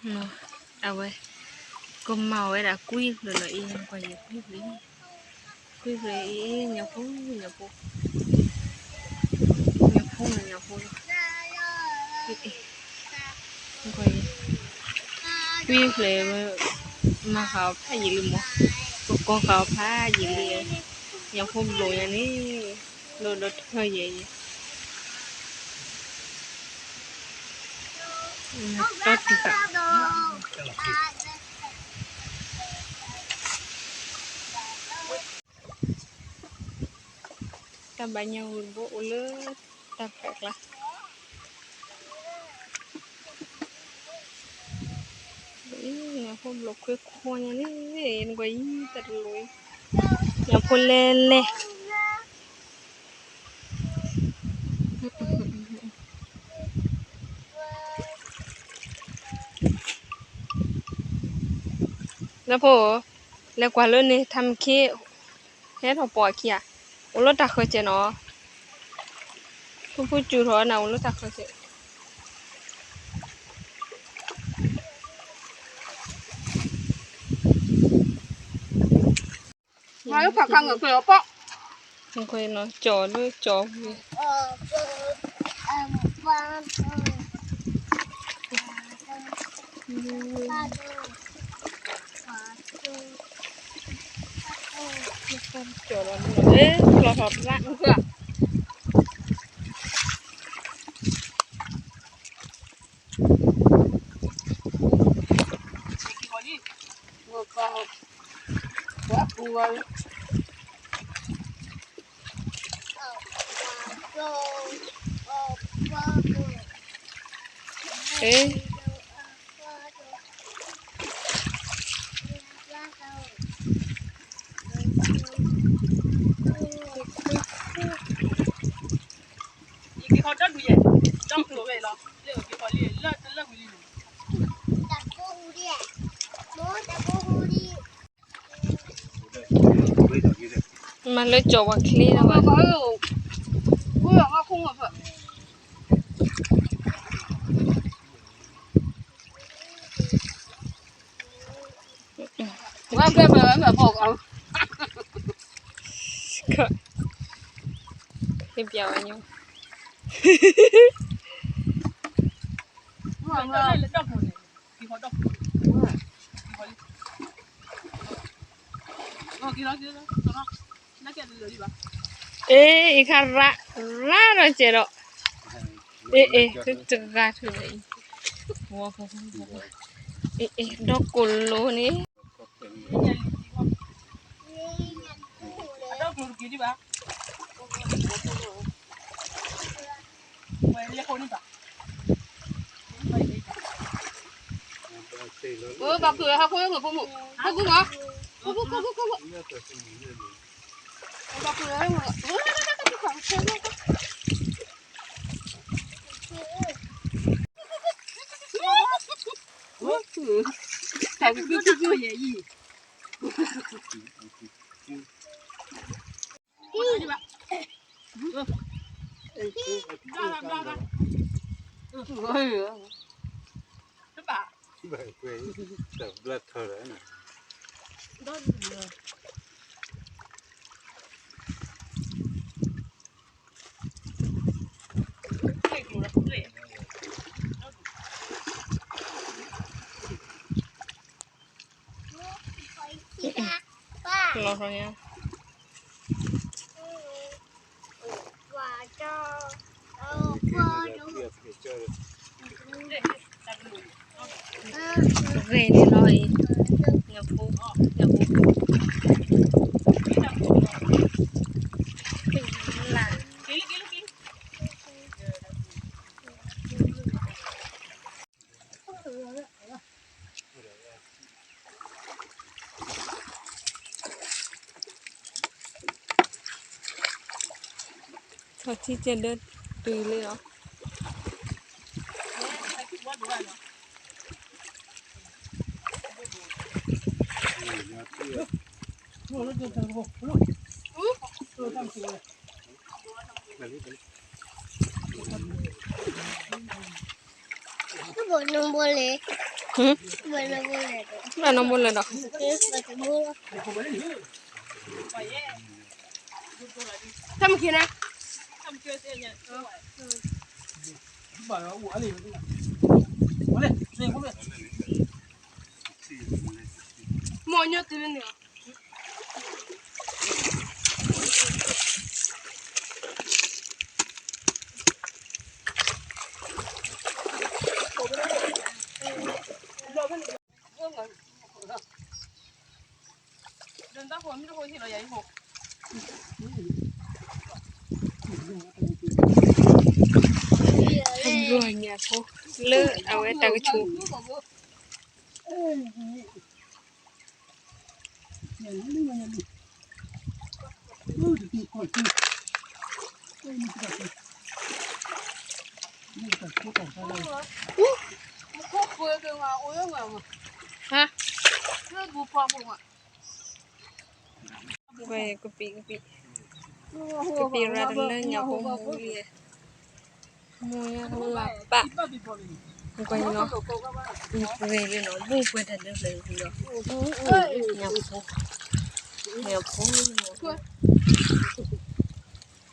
အဝဲ ကမၤဝဲဒၣ်ကွံဖျၢၣ်လီၤအံၤ ကွၢ်ယကွံဖျၢၣ်အံၤ, ကွံဖျၢၣ်အံၤ ညၣ်ဖိ ညၣ်ဖိ ညၣ်ဖိ ညၣ်ဖိလီၤ, ကွံဖျၢၣ် မၤဃာ်အီၤဖးယံာ်လံမး, ကကီဃာ်အီၤဖးယံာ်လံ, ညၣ်ဖိဘျိၣ်ညါန့ၣ် လီၤဒီးထၢယဲၢ်ယဲၢ် တီတံၢ်ဃာ်, တၢ်ဘၣ်ညါဝံၤတဘိအိၣ်လၢတၢ်ဖးကျါ, ညၣ်ဖိဘျီၣ်ခွဲခွါညါန့ၣ် နကွၢ်ယံၤတၢ်တလိၤအံၤ, ညၣ်ဖိလဲလဲ နဖိ, လဲၤကွၢ်လၢန့ၣ် ထါမ့ၢ်ခ့ ဟဲထီၣ်ပိာ်အခံဧါ, အိၣ်လၢတၢ်ဃၢၤစဲးနီၤ, ဖုဖုစူၤထီၣ်နၤအိၣ်လၢတၢ်ဃၢၤစဲး မၤလၢဖးခါငၢၣ်ကျဲၤအီၤပီၣ်, နကွၢ်နီၤ ကၠီၤလၢကၠီၤဝံၤ ကၠီၤလီၤ လီၤထီၣ်ရၣ် အ့ ယကဟီဒီဒူၣ်ယဲၢ်, ဒီကျိၤဝဲလီၤ, လၢကဟီလံ လၢတလၢဝံၤလံန့ၣ်, မၤလၢကၠီၤပှၤချ့လီၤဘၣ်. ဝဲကဲမ့ၢ်မ့ၢ်ဖိၣ်အီၤ, ကဲပျးဝဲညိ, အ့ အံၤခါရၣ် ရၣ်ဒီးစဲးဒီး, အ့ အ့ တဂၤထူၣ်လၢအံၤ, အ့ အ့ ဒီကိၣ်လိန့ၣ် ဘၣ်ဖုးဟးဖိမုၣ်, ဖိမုၣ်, ဖိမုၣ်, ဘၣ်ဖုးဟးဖိမုၣ်, တၢ်ကဒိၣ်တၢ်ကီယဲၢ်အံၤ လီၤထီၣ်ညါ, ဂ့ၤန့ၣ်လီၤအံၤ, ညၣ်ဖိ, ညၣ်ဖိ, လၢ် ထီၣ်ထံကဲဒၢတုၤလံလီၤ. နဘိလဲၣ်, ဟမ်, ဘၣ်နဘိလဲၣ်ဒီး, ဘၣ်နဘိလဲၣ်ဒီး, ဘၣ်နဘိလဲၣ်ဒီး, တၢ်မ့ၢ်ခံန့ၣ်, မ့ၢ်ညိၣ်တုၤလၢန့ၣ်လီၤ. အဘျီညၣ်ဖိ လၢအဝဲတၢ်ကဆူး ဟါ, ကပံး ကပံး, ကပံးရၤတလၢညၣ်ဖိမူလံ, မူညါလၢပၢ်, ကွၢ်နီၤ, ပှဲၤလံနီၤ, ဘူၣ်ပှဲၤတၢ်လၢပျၢၤလံနီၤ, ညၣ်ဖိ, ညၣ်ဖိ,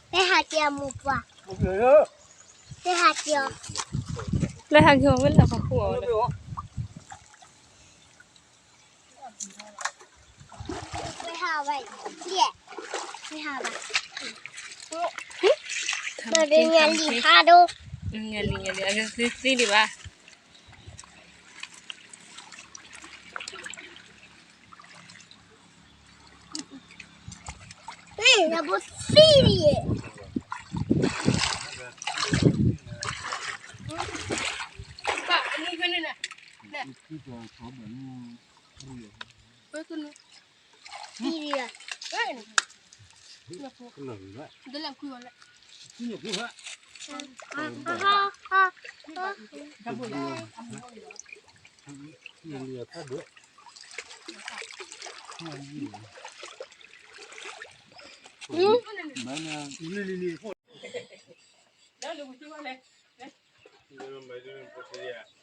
ဖဲဟးက့ၤအမိၢ်ပှၢ်, ဖဲဟးက့ၤအီၤ, လၢဟးက့ၤအီၤဝဲလၢဟီၣ်ခိၣ်အီၤလၢ ဝဲဟးဘၣ်, ဝဲဟးဘၣ်, ဒီးညၣ်လံၤဟးဒိၣ်, ညၣ်လံၤ ညၣ်လံၤ အကသ့သ့ဒံးဘၣ်. လၢလၢ